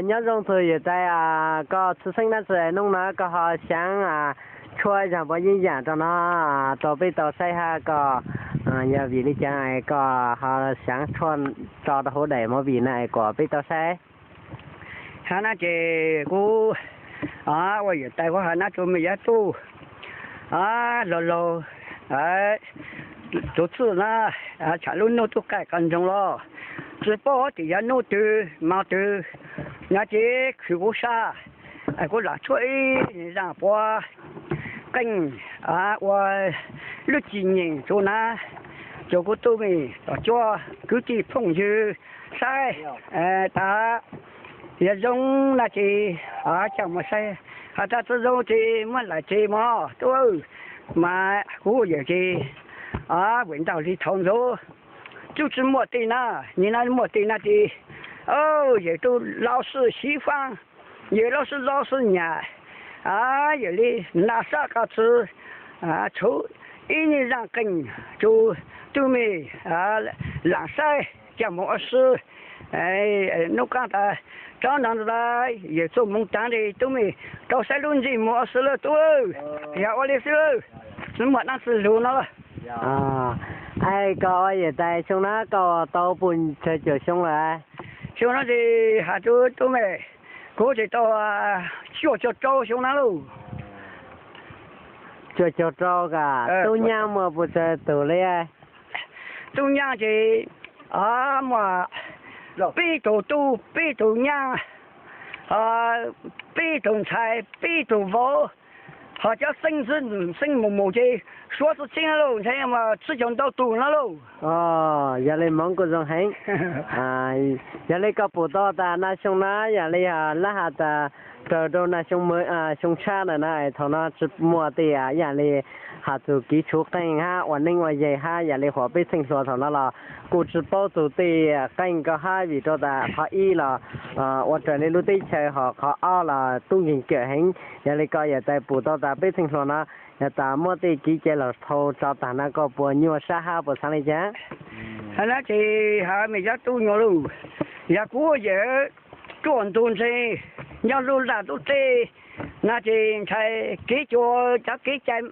Nyob zoo txog yawm tais, koj tshwj xeeb dab tsi es hnub no koj ho xyaav tshuaj zag puav yeeb yam rau no rau peb tau saib hab koj yog vim li caag es koj ho xyaav tshuaj tso rau hauv daim movie no es kom peb tau saib? Hab na ces kuv ua yawm tais kuv has nab rua mej yab tub, laug laug, tug txwj na, tsham lub nub tub qaij qas ntsoog los tsi paub tias yog nub twg mo twg, no ces khwv kuv sab, kuv lam tshuab ib zaaj puav qeej ua lub cim nyeem rua na, rua kuv tub mej tom cuab kwv tij phooj ywg saib tas yog zoo na ces caag moog saib, has tas tsi zoo ces muab laim tsev mog tub. Mas kuv yawm ces vim ntaug li thaum ntxov tub tsi muaj tej na, nim no muaj tej na ces yawm tub laub sib xyiv faab, yawm laub sib zov sib nyam, yawm li na sab qas tsi tshuav ib nyuag zaaj qeej rua tub mej laam saib caag moog ua si. Nub qaab tas tsob no tas yawm txuj moov taag tes tub mej rau saib lub ntsej muag ua si lawm tub. Yog ua li xwb, tsi muaj dlaab tsi lug no. Es koj ua yawm tais xyoo na koj tau puas tsawg caum xyoo lawm? Xyoo no ces has rua tub mej, kuv ces tau cuaj caug rau xyoo na lauj. Cuaj caug rau ka. Tub nyaab muaj puas tsawg tug li? Tub nyaab ces muaj peb tug tub, peb tug nyaab, peb tug ntxhais, peb tug vauv, ho cov xeeb xwb, xeeb mus mus ces suav txhua txheej lauj, ntshai muaj tsib caug ntau tug no lauj. Yog li moov kuj zoo heev. Yog li koj pum tau tas naj xyoo na yam li lab has tas raws rau naj xyoo tshab ntawm na thaum no tsi muaj tej yam li has txug kev tshuv qeej hab ua neeb ua yaig hab yam li huam peb txheej hluas thaum no los kuj tsi paub txug tej qeej ko hab vim rau tas qhov ib los ua raws li lub teb chaws, ho qhov ob los tub nkeeg kawm heev. Yog li koj yawm tais pum tau tas peb txheej hluas no yog tas muab tej kev cai los thau tso tag no koj puas nyuaj sab hab puas xaav li cas? Hab na ces has mej cov tub nyuas lauj, yog kuv yawm ruaj ntug ntseg nyob lub laj lub teb no ces ntshai kev cua cov kev cai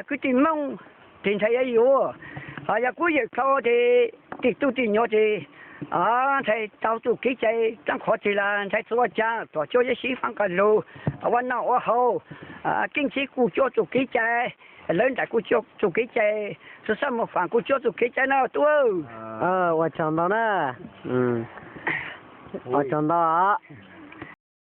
kwv tij Moob ces ntshai yuav yuav. Ho yog kuv yawm dlhau ces tej tub tej nyuas ces ntshai tau txuj kev cai tsaab qhov twg los ntshai tsi ua caag, tom cuab yeb sib faab qas lug, ua noj ua haus, keeb tsib kuj cuab txuj kev cai, lawv nraim kuj cuab txuj kev cai, tsi xab moog faam kuj cuab txuj kev cai na tub. Ua tsaug ntau na. Ua tsaug ntau os.